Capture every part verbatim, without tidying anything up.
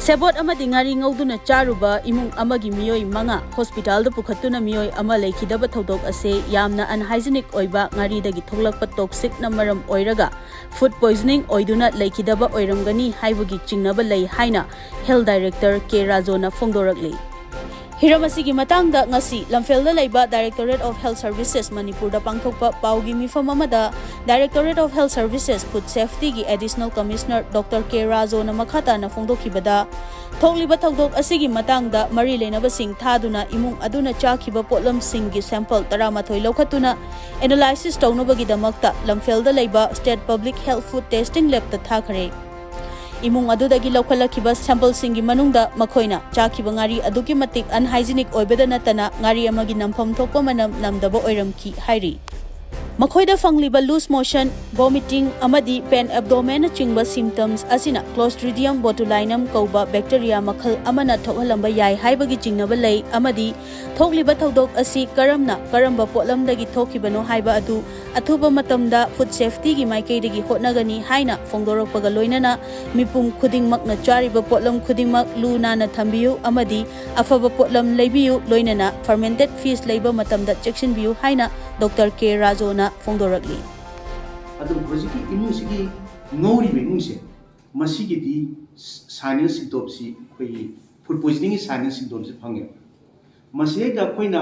ꯁꯦꯕꯣꯠ ꯑꯃꯗꯤ ꯉꯥꯔꯤ ꯉꯧꯗꯨꯅ ꯆꯥꯔꯨꯕ ꯏꯃꯨꯡ ꯑꯃꯒꯤ ꯃꯤꯑꯣꯏ ꯃꯉꯥ ꯍꯣꯁꯄꯤꯇꯥꯜꯗ ꯄꯨꯈꯠꯇꯨꯅ ꯃꯤꯑꯣꯏ ꯑꯃ ꯂꯩꯈꯤꯗꯕ ꯊꯧꯗꯣꯛ ꯑꯁꯦ ꯌꯥꯝꯅ unhygienic ꯑꯣꯏꯕ ꯉꯥꯔꯤꯗꯒꯤ ꯊꯣꯛꯂꯛꯄ toxicꯅ ꯃꯔꯝ ꯑꯣꯏꯔꯒ food poisoning ꯑꯣꯏꯗꯨꯅ ꯂꯩꯈꯤꯗꯕ ꯑꯣꯏꯔꯝꯒꯅꯤ ꯍꯥꯏꯕꯒꯤ ꯆꯤꯡꯅꯕ ꯂꯩ ꯍꯥꯏꯅ Health Director ꯀꯦ ꯔꯥꯖꯣꯅ ꯐꯣꯡꯗꯣꯔꯛꯂꯤ꯫ ꯍꯤꯔꯝ ꯑꯁꯤꯒꯤ ꯃꯇꯥꯡꯗ ꯉꯁꯤ ꯂꯝꯐꯦꯜꯗ ꯂꯩꯕ Directorate of Health Services ꯃꯅꯤꯄꯨꯔꯗ ꯄꯥꯡꯊꯣꯛꯄ ꯄꯥꯎꯒꯤ ꯃꯤꯐꯝ ꯑꯃꯗ Directorate of Health Services Food Safetyꯒꯤ Additional Commissioner ꯗꯣꯛꯇꯔ ꯀꯦ ꯔꯥꯖꯣꯅ ꯃꯈꯥ ꯇꯥꯅ ꯐꯣꯡꯗꯣꯛꯈꯤꯕꯗ, ꯊꯣꯛꯂꯤꯕ ꯊꯧꯗꯣꯛ ꯑꯁꯤꯒꯤ ꯃꯇꯥꯡꯗ ꯃꯔꯤ ꯂꯩꯅꯕꯁꯤꯡ ꯊꯥꯗꯨꯅ ꯏꯃꯨꯡ ꯑꯗꯨꯅ ꯆꯥꯈꯤꯕ ꯄꯣꯠꯂꯝꯁꯤꯡꯒꯤ sample ꯇꯔꯥꯃꯥꯊꯣꯏ ꯂꯧꯈꯠꯇꯨꯅ analysis ꯇꯧꯅꯕꯒꯤꯗꯃꯛꯇ ꯂꯝꯐꯦꯜꯗ ꯂꯩꯕ State Public Health Food Testing Labꯇ ꯊꯥꯈ꯭ꯔꯦ꯫ ꯏꯃꯨꯡ ꯑꯗꯨꯗꯒꯤ ꯂꯧꯈꯠꯂꯛꯈꯤꯕ sampleꯁꯤꯡꯒꯤ ꯃꯅꯨꯡꯗ ꯃꯈꯣꯏꯅ ꯆꯥꯈꯤꯕ ꯉꯥꯔꯤ ꯑꯗꯨꯛꯀꯤ ꯃꯇꯤꯛ unhygienic ꯑꯣꯏꯕꯗ ꯅꯠꯇꯅ ꯉꯥꯔꯤ ꯑꯃꯒꯤ ꯅꯝꯐꯝ ꯊꯣꯛꯄ ꯃꯅꯝ ꯅꯝꯗꯕ ꯑꯣꯏꯔꯝꯈꯤ ꯍꯥꯏꯔꯤ꯫ ꯃꯈꯣꯏꯗ ꯐꯪꯂꯤꯕ loose motion, vomiting ꯑꯃꯗꯤ pain abdomenꯅꯆꯤꯡꯕ symptoms ꯑꯁꯤꯅ Clostridium botulinum ꯀꯧꯕ bacteria ꯃꯈꯜ ꯑꯃꯅ ꯊꯣꯛꯍꯜꯂꯝꯕ ꯌꯥꯏ ꯍꯥꯏꯕꯒꯤ ꯆꯤꯡꯅꯕ ꯂꯩ ꯑꯃꯗꯤ ꯊꯣꯛꯂꯤꯕ ꯊꯧꯗꯣꯛ ꯑꯁꯤ ꯀꯔꯝꯅ ꯀꯔꯝꯕ ꯄꯣꯠꯂꯝꯗꯒꯤ ꯊꯣꯛꯈꯤꯕꯅꯣ ꯍꯥꯏꯕ ꯑꯗꯨ ꯑꯊꯨꯕ ꯃꯇꯝꯗ Food Safetyꯒꯤ ꯃꯥꯏꯀꯩꯗꯒꯤ ꯍꯣꯠꯅꯒꯅꯤ ꯍꯥꯏꯅ ꯐꯣꯡꯗꯣꯔꯛꯄꯒ ꯂꯣꯏꯅꯅ ꯃꯤꯄꯨꯝ ꯈꯨꯗꯤꯡꯃꯛꯅ ꯆꯥꯔꯤꯕ ꯄꯣꯠꯂꯝ ꯈꯨꯗꯤꯡꯃꯛ ꯂꯨ ꯅꯥꯟꯅ ꯊꯝꯕꯤꯌꯨ ꯑꯃꯗꯤ ꯑꯐꯕ ꯄꯣꯠꯂꯝ ꯂꯩꯕꯤꯌꯨ, ꯂꯣꯏꯅꯅ fermented fish ꯂꯩꯕ ꯃꯇꯝꯗ ꯆꯦꯛꯁꯤꯟꯕꯤꯌꯨ ꯍꯥꯏꯅ ꯗꯣꯛꯇꯔ ꯀꯦ ꯔꯥꯖꯣꯅ ꯐꯣꯡꯗꯣꯔꯛꯂꯤ꯫ ꯑꯗꯨ ꯍꯧꯖꯤꯛꯀꯤ ꯏꯃꯨꯡꯁꯤꯒꯤ ꯉꯧꯔꯤꯕ ꯏꯃꯨꯡꯁꯦ, ꯃꯁꯤꯒꯤꯗꯤ sign and symptomsꯁꯤ ꯑꯩꯈꯣꯏꯒꯤ food poisoningꯒꯤ sign and symptomsꯁꯤ ꯐꯪꯉꯦꯕ꯫ ꯃꯁꯤꯗꯩꯗ ꯑꯩꯈꯣꯏꯅ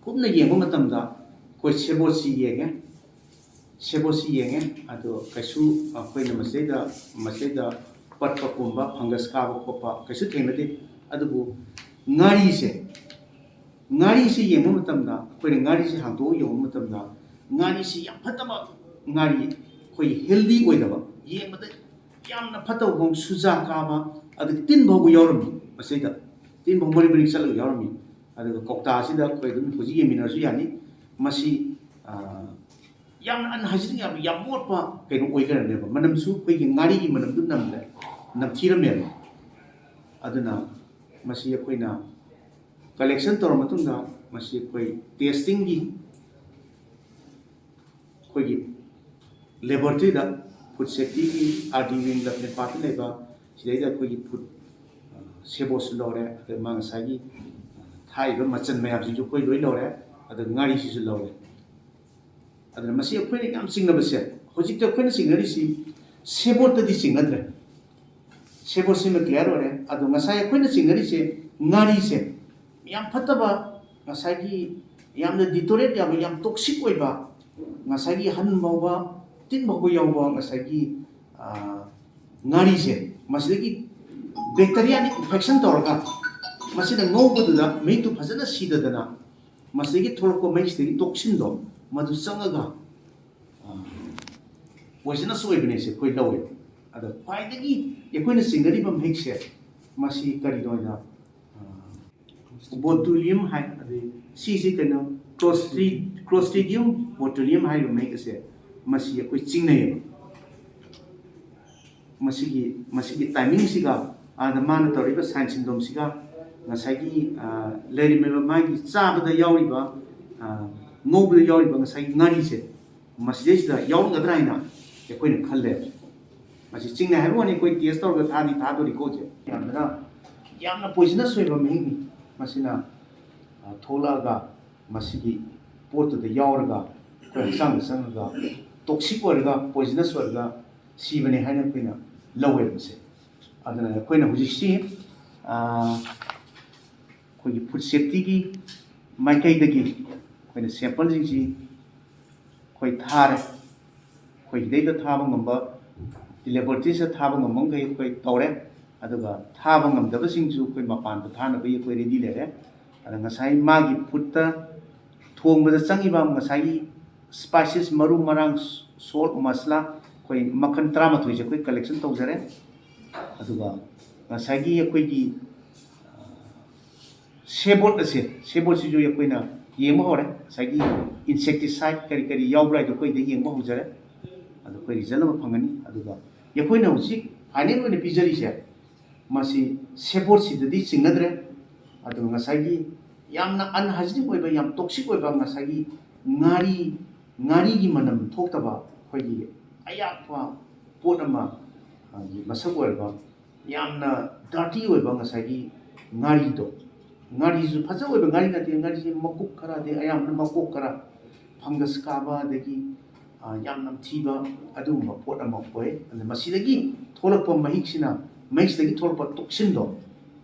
ꯀꯨꯞꯅ ꯌꯦꯡꯕ ꯃꯇꯝꯗ ꯑꯩꯈꯣꯏ ꯁꯦꯕꯣꯠꯁꯤ ꯌꯦꯡꯉꯦ, ꯁꯦꯕꯣꯠꯁꯤ ꯌꯦꯡꯉꯦ꯫ ꯑꯗꯣ ꯀꯩꯁꯨ ꯑꯩꯈꯣꯏꯅ ꯃꯁꯤꯗꯩꯗ ꯃꯁꯤꯗꯩꯗ ꯄꯠꯄ ꯄꯨꯝꯕ, fungus ꯀꯥꯕ ꯈꯣꯠꯄ ꯀꯩꯁꯨ ꯊꯦꯡꯅꯗꯦ꯫ ꯑꯗꯨꯕꯨ ꯉꯥꯔꯤꯁꯦ, ꯉꯥꯔꯤꯁꯤ ꯌꯦꯡꯕ ꯃꯇꯝꯗ, ꯑꯩꯈꯣꯏꯅ ꯉꯥꯔꯤꯁꯤ ꯍꯥꯡꯗꯣꯛꯑꯒ ꯌꯦꯡꯕ ꯃꯇꯝꯗ, ꯉꯥꯔꯤꯁꯤ ꯌꯥꯝ ꯐꯠꯇꯕ ꯉꯥꯔꯤ, ꯑꯩꯈꯣꯏꯒꯤ healthy ꯑꯣꯏꯗꯕ, ꯌꯦꯡꯕꯗ ꯌꯥꯝꯅ ꯐꯠꯇꯕ ꯃꯑꯣꯡ, ꯁꯨꯖꯥ ꯀꯥꯕ, ꯑꯗꯒꯤ ꯇꯤꯟ ꯐꯥꯎꯕ ꯌꯥꯎꯔꯝꯃꯤ꯫ ꯃꯁꯤꯗ ꯇꯤꯟ ꯐꯥꯎꯕ ꯃꯔꯤ ꯃꯔꯤ ꯆꯠꯂꯒ ꯌꯥꯎꯔꯝꯃꯤ꯫ ꯑꯗꯨꯒ ꯀꯧꯇꯥꯁꯤꯗ ꯑꯩꯈꯣꯏ ꯑꯗꯨꯝ ꯍꯧꯖꯤꯛ ꯌꯦꯡꯃꯤꯟꯅꯔꯁꯨ ꯌꯥꯅꯤ꯫ ꯃꯁꯤ, ꯑ, ꯌꯥꯝꯅ unhygienic, ꯌꯥꯝ, ꯌꯥꯝ ꯃꯣꯠꯄ ꯀꯩꯅꯣ ꯑꯣꯏꯈ꯭ꯔꯕꯅꯦꯕ꯫ ꯃꯅꯝꯁꯨ ꯑꯩꯈꯣꯏꯒꯤ ꯉꯥꯔꯤꯒꯤ ꯃꯅꯝꯗꯨ ꯅꯝꯂꯦ, ꯅꯝꯊꯤꯔꯝꯃꯦꯕ꯫ ꯑꯗꯨꯅ ꯃꯁꯤ ꯑꯩꯈꯣꯏꯅ collection ꯇꯧꯔ ꯃꯇꯨꯡꯗ ꯃꯁꯤ ꯑꯩꯈꯣꯏ testingꯒꯤ ꯑꯩꯈꯣꯏꯒꯤ laboratoryꯗ Food Safetyꯒꯤ R D Wing ꯂꯝꯐꯦꯜꯄꯥꯠꯇ ꯂꯩꯕ ꯁꯤꯗꯩꯗ ꯑꯩꯈꯣꯏꯒꯤ ꯐꯨꯗ ꯁꯦꯕꯣꯠꯁꯨ ꯂꯧꯔꯦ, ꯑꯗ ꯃꯥ ꯉꯁꯥꯏꯒꯤ ꯊꯥꯛꯏꯕ ꯃꯆꯜ ꯃꯌꯥꯝꯁꯤꯁꯨ ꯑꯩꯈꯣꯏ ꯂꯣꯏ ꯂꯧꯔꯦ, ꯑꯗ ꯉꯥꯔꯤꯁꯤꯁꯨ ꯂꯧꯔꯦ꯫ ꯑꯗꯨꯅ ꯃꯁꯤ ꯑꯩꯈꯣꯏꯅ ꯌꯥꯝ ꯆꯤꯡꯅꯕꯁꯦ, ꯍꯧꯖꯤꯛꯇꯤ ꯑꯩꯈꯣꯏꯅ ꯆꯤꯡꯅꯔꯤꯁꯤ ꯁꯦꯕꯣꯠꯇꯗꯤ ꯆꯤꯡꯅꯗ꯭ꯔꯦ꯫ ꯁꯦꯕꯣꯠꯁꯤꯃ ꯀ꯭ꯂꯤꯌꯥꯔ ꯑꯣꯏꯔꯦ꯫ ꯑꯗꯣ ꯉꯁꯥꯏ ꯑꯩꯈꯣꯏꯅ ꯆꯤꯡꯅꯔꯤꯁꯦ ꯉꯥꯔꯤꯁꯦ, ꯌꯥꯝ ꯐꯠꯇꯕ, ꯉꯁꯥꯏꯒꯤ ꯌꯥꯝꯅ ꯗꯤꯇꯣꯔꯦꯟ ꯌꯥꯝꯕ, ꯌꯥꯝ ꯇꯣꯛꯁꯤꯛ ꯑꯣꯏꯕ, ꯉꯁꯥꯏꯒꯤ ꯍꯟ ꯐꯥꯎꯕ, ꯇꯤꯟ ꯐꯥꯎꯕ ꯌꯥꯎꯕ ꯉꯁꯥꯏꯒꯤ, ꯑꯥ, ꯉꯥꯔꯤꯁꯦ, ꯃꯁꯤꯗꯒꯤ ꯕꯦꯛꯇꯔꯤꯌꯥꯅ ꯏꯟꯐꯦꯛꯁꯟ ꯇꯧꯔꯒ ꯃꯁꯤꯅ ꯉꯧꯕꯗꯨꯗ ꯃꯍꯤꯛꯇꯨ ꯐꯖꯅ ꯁꯤꯗꯗꯅ ꯃꯁꯤꯗꯒꯤ ꯊꯣꯛꯂꯛꯄ ꯃꯍꯤꯛꯁꯤꯗꯒꯤ ꯇꯣꯛꯁꯤꯟꯗꯣ ꯃꯗꯨ ꯆꯪꯉꯒ, ꯑꯥ, ꯄꯣꯏꯖꯅꯁ ꯑꯣꯏꯕꯅꯦꯁꯦ ꯑꯩꯈꯣꯏ ꯂꯧꯋꯦ꯫ ꯑꯗꯣ ꯈ꯭ꯋꯥꯏꯗꯒꯤ ꯑꯩꯈꯣꯏꯅ ꯆꯤꯡꯅꯔꯤꯕ ꯃꯍꯤꯛꯁꯦ ꯃꯁꯤ ꯀꯔꯤꯅꯣ ꯍꯥꯏꯗ, ꯑꯥ, ꯕꯣꯇꯨꯂꯤꯌꯝ ꯍꯥꯏ, ꯑꯗꯩ ꯁꯤꯁꯤ ꯀꯩꯅꯣ, ꯀ꯭ꯂꯣꯁꯇ꯭ꯔꯤ-, ꯀ꯭ꯂꯣꯁꯇ꯭ꯔꯤꯗꯤꯌꯝ ꯕꯣꯇꯨꯂꯤꯌꯝ ꯍꯥꯏꯔꯤꯕ ꯃꯍꯤꯛ ꯑꯁꯦ ꯃꯁꯤ ꯑꯩꯈꯣꯏ ꯆꯤꯡꯅꯩꯌꯦꯕ꯫ ꯃꯁꯤꯒꯤ, ꯃꯁꯤꯒꯤ ꯇꯥꯏꯃꯤꯡꯁꯤꯒ, ꯑꯗ ꯃꯥꯅ ꯇꯧꯔꯤꯕ ꯁꯥꯏꯟ ꯁꯤꯟꯗꯣꯝꯁꯤꯒ, ꯉꯁꯥꯏꯒꯤ, ꯑ, ꯂꯩꯔꯝꯃꯤꯕ ꯃꯥꯒꯤ ꯆꯥꯕꯗ ꯌꯥꯎꯔꯤꯕ, ꯑ, ꯉꯧꯕꯗ ꯌꯥꯎꯔꯤꯕ ꯉꯁꯥꯏꯒꯤ ꯉꯥꯔꯤꯁꯦ, ꯃꯁꯤꯗꯩꯁꯤꯗ ꯌꯥꯎꯔꯝꯒꯗ꯭ꯔꯥ ꯍꯥꯏꯅ ꯑꯩꯈꯣꯏꯅ ꯈꯜꯂꯦ꯫ ꯃꯁꯤ ꯆꯤꯡꯅꯩ ꯍꯥꯏꯕ ꯋꯥꯅꯤ, ꯑꯩꯈꯣꯏ ꯇꯦꯁ ꯇꯧꯔꯒ ꯊꯥꯗꯤ ꯊꯥꯗꯣꯔꯤꯀꯣ ꯍꯧꯖꯤꯛ꯫ ꯌꯥꯝꯅ, ꯌꯥꯝꯅ ꯄꯣꯏꯖꯅꯁ ꯑꯣꯏꯕ ꯃꯍꯤꯛꯅꯤ꯫ ꯃꯁꯤꯅ, ꯑ, ꯊꯣꯛꯂꯛꯑꯒ ꯃꯁꯤꯒꯤ ꯄꯣꯠꯇꯨꯗ ꯌꯥꯎꯔꯒ ꯑꯩꯈꯣꯏ ꯍꯛꯆꯥꯡꯗ ꯆꯪꯉꯒ ꯇꯣꯛꯁꯤꯛ ꯑꯣꯏꯔꯒ, ꯄꯣꯏꯖꯅꯁ ꯑꯣꯏꯔꯒ ꯁꯤꯕꯅꯦ ꯍꯥꯏꯅ ꯑꯩꯈꯣꯏꯅ ꯂꯧꯋꯦꯕ ꯃꯁꯦ꯫ ꯑꯗꯨꯅ ꯑꯩꯈꯣꯏꯅ ꯍꯧꯖꯤꯛꯁꯤ, ꯑ, ꯑꯩꯈꯣꯏꯒꯤ ꯐꯨꯗ ꯁꯦꯐꯇꯤꯒꯤ ꯃꯥꯏꯀꯩꯗꯒꯤ ꯑꯩꯈꯣꯏꯅ ꯁꯦꯝꯄꯜꯁꯤꯡꯁꯤ ꯑꯩꯈꯣꯏ ꯊꯥꯔꯦ꯫ ꯑꯩꯈꯣꯏ ꯁꯤꯗꯩꯗ ꯊꯥꯕ ꯉꯝꯕ, ꯂꯦꯕꯣꯔꯦꯇꯔꯤꯁꯤꯗ ꯊꯥꯕ ꯉꯝꯕ ꯃꯈꯩ ꯑꯩꯈꯣꯏ ꯇꯧꯔꯦ꯫ ꯑꯗꯨꯒ ꯊꯥꯕ ꯉꯝꯗꯕꯁꯤꯡꯁꯨ ꯑꯩꯈꯣꯏ ꯃꯄꯥꯟꯗ ꯊꯥꯅꯕꯒꯤ ꯑꯩꯈꯣꯏ ꯔꯦꯗꯤ ꯂꯩꯔꯦ꯫ ꯑꯗ ꯉꯁꯥꯏ ꯃꯥꯒꯤ ꯐꯨꯗꯇ ꯊꯣꯡꯕꯗ ꯆꯪꯉꯤꯕ ꯉꯁꯥꯏꯒꯤ ꯁ꯭ꯄꯥꯏꯁꯦꯁ, ꯃꯔꯨ ꯃꯔꯥꯡ, ꯁꯣꯜꯠ, ꯃꯁꯂꯥ, ꯑꯩꯈꯣꯏ ꯃꯈꯜ ꯇꯔꯥꯃꯥꯊꯣꯏꯁꯦ ꯑꯩꯈꯣꯏ ꯀꯂꯦꯛꯁꯟ ꯇꯧꯖꯔꯦ꯫ ꯑꯗꯨꯒ ꯉꯁꯥꯏꯒꯤ ꯑꯩꯈꯣꯏꯒꯤ ꯁꯦꯕꯣꯠ ꯑꯁꯦ, ꯁꯦꯕꯣꯠꯁꯤꯁꯨ ꯑꯩꯈꯣꯏꯅ ꯌꯦꯡꯕ ꯍꯧꯔꯦ꯫ ꯉꯁꯥꯏꯒꯤ ꯏꯟꯁꯦꯛꯇꯤꯁꯥꯏꯠ ꯀꯔꯤ ꯀꯔꯤ ꯌꯥꯎꯕ꯭ꯔꯥ ꯍꯥꯏꯗꯣ ꯑꯩꯈꯣꯏꯗ ꯌꯦꯡꯕ ꯍꯧꯖꯔꯦ꯫ ꯑꯗꯣ ꯑꯩꯈꯣꯏ ꯔꯤꯖꯜ ꯑꯃ ꯐꯪꯒꯅꯤ꯫ ꯑꯗꯨꯒ ꯑꯩꯈꯣꯏꯅ ꯍꯧꯖꯤꯛ ꯐꯥꯏꯅꯦꯜ ꯑꯣꯏꯅ ꯄꯤꯖꯔꯤꯁꯦ, ꯃꯁꯤ ꯁꯦꯕꯣꯠꯁꯤꯗꯗꯤ ꯆꯤꯡꯅꯗ꯭ꯔꯦ꯫ ꯑꯗꯨꯒ ꯉꯁꯥꯏꯒꯤ ꯌꯥꯝꯅ ꯑꯟꯍꯥꯏꯖꯤꯅꯤꯛ ꯑꯣꯏꯕ, ꯌꯥꯝ ꯇꯣꯛꯁꯤꯛ ꯑꯣꯏꯕ ꯉꯁꯥꯏꯒꯤ ꯉꯥꯔꯤ, ꯉꯥꯔꯤꯒꯤ ꯃꯅꯝ ꯊꯣꯛꯇꯕ ꯑꯩꯈꯣꯏꯒꯤ ꯑꯌꯥꯛꯄ ꯄꯣꯠ ꯑꯃ, ꯑ, ꯃꯁꯛ ꯑꯣꯏꯔꯕ ꯌꯥꯝꯅ ꯗꯔꯇꯤ ꯑꯣꯏꯕ ꯉꯁꯥꯏꯒꯤ ꯉꯥꯔꯤꯗꯣ, ꯉꯥꯔꯤꯁꯨ ꯐꯖ ꯑꯣꯏꯕ ꯉꯥꯔꯤ ꯅꯠꯇꯦ, ꯉꯥꯔꯤꯁꯦ ꯃꯀꯨꯞ ꯈꯔ, ꯑꯗꯩ ꯑꯌꯥꯝꯕꯅ ꯃꯀꯣꯛ ꯈꯔ, ꯐꯪꯒꯁ ꯀꯥꯕ, ꯑꯗꯒꯤ ꯑ, ꯌꯥꯝ ꯅꯝꯊꯤꯕ ꯑꯗꯨꯒꯨꯝꯕ ꯄꯣꯠ ꯑꯃ ꯑꯣꯏ꯫ ꯑꯗꯨꯅ ꯃꯁꯤꯗꯒꯤ ꯊꯣꯛꯂꯛꯄ ꯃꯍꯤꯛꯁꯤꯅ, ꯃꯍꯤꯛꯁꯤꯗꯒꯤ ꯊꯣꯛꯂꯛꯄ ꯇꯣꯛꯁꯤꯟꯗꯣ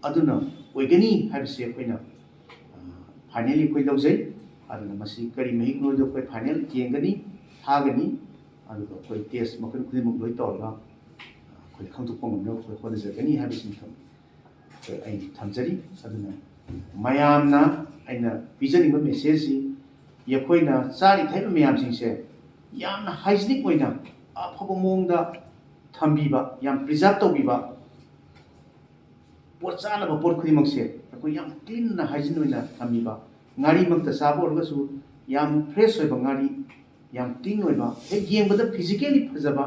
ꯑꯗꯨꯅ ꯑꯣꯏꯒꯅꯤ ꯍꯥꯏꯕꯁꯦ ꯑꯩꯈꯣꯏꯅ ꯐꯥꯏꯅꯦꯜꯂꯤ ꯑꯩꯈꯣꯏ ꯂꯧꯖꯩ꯫ ꯑꯗꯨꯅ ꯃꯁꯤ ꯀꯔꯤ ꯃꯍꯤꯛꯅꯣꯗꯣ ꯑꯩꯈꯣꯏ ꯐꯥꯏꯅꯦꯜ ꯌꯦꯡꯒꯅꯤ, ꯊꯥꯒꯅꯤ, ꯑꯗꯨꯒ ꯑꯩꯈꯣꯏ ꯇꯦꯁ ꯃꯈꯜ ꯈꯨꯗꯤꯡꯃꯛ ꯂꯣꯏ ꯇꯧꯔꯒ ꯑꯩꯈꯣꯏ ꯈꯪꯗꯣꯛꯄ ꯉꯝꯅꯕ ꯑꯩꯈꯣꯏ ꯍꯣꯠꯅꯖꯒꯅꯤ ꯍꯥꯏꯕꯁꯤꯃ ꯑꯩ ꯊꯝꯖꯔꯤ꯫ ꯑꯗꯨꯅ ꯃꯌꯥꯝꯅ ꯑꯩꯅ ꯄꯤꯖꯅꯤꯡꯕ ꯃꯦꯁꯦꯖꯁꯤ, ꯑꯩꯈꯣꯏꯅ ꯆꯥꯔꯤ ꯊꯛꯏꯕ ꯃꯌꯥꯝꯁꯤꯡꯁꯦ ꯌꯥꯝꯅ ꯍꯥꯏꯖꯤꯅꯤꯛ ꯑꯣꯏꯅ ꯑꯐꯕ ꯃꯑꯣꯡꯗ ꯊꯝꯕꯤꯕ, ꯌꯥꯝ ꯄ꯭ꯔꯤꯖꯥꯕ ꯇꯧꯕꯤꯕ, ꯄꯣꯠ ꯆꯥꯅꯕ ꯄꯣꯠ ꯈꯨꯗꯤꯡꯃꯛꯁꯦ ꯑꯩꯈꯣꯏ ꯌꯥꯝ ꯀ꯭ꯂꯤꯟꯅ ꯍꯥꯏꯖꯤꯟ ꯑꯣꯏꯅ ꯊꯝꯕꯤꯕ, ꯉꯥꯔꯤꯃꯛꯇ ꯆꯥꯕ ꯑꯣꯏꯔꯒꯁꯨ ꯌꯥꯝ ꯐ꯭ꯔꯦꯁ ꯑꯣꯏꯕ ꯉꯥꯔꯤ, ꯌꯥꯝ ꯀ꯭ꯂꯤꯟ ꯑꯣꯏꯕ, ꯍꯦꯛ ꯌꯦꯡꯕꯗ ꯐꯤꯖꯤꯀꯦꯜꯂꯤ ꯐꯖꯕ,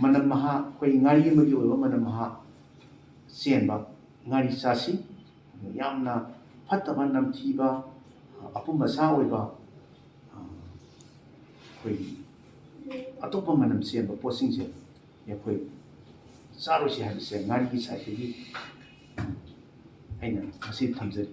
ꯃꯅꯝ ꯃꯍꯥ, ꯑꯩꯈꯣꯏ ꯉꯥꯔꯤ ꯑꯃꯒꯤ ꯑꯣꯏꯕ ꯃꯅꯝ ꯃꯍꯥ ꯆꯦꯟꯕ ꯉꯥꯔꯤ ꯆꯥꯁꯤ꯫ ꯌꯥꯝꯅ ꯐꯠꯇꯕ, ꯅꯝꯊꯤꯕ, ꯑꯄꯨꯝ ꯑꯁꯥ ꯑꯣꯏꯕ, ꯑꯩꯈꯣꯏꯒꯤ ꯑꯇꯣꯞꯄ ꯃꯅꯝ ꯆꯦꯟꯕ ꯄꯣꯠꯁꯤꯡꯁꯦ ꯑꯩꯈꯣꯏ ꯆꯥꯔꯣꯏꯁꯤ ꯍꯥꯏꯕꯁꯦ ꯉꯥꯔꯤꯒꯤ ꯁꯥꯏꯠꯇꯒꯤ ꯑꯩꯅ ꯉꯁꯤ ꯊꯝꯖꯔꯤ꯫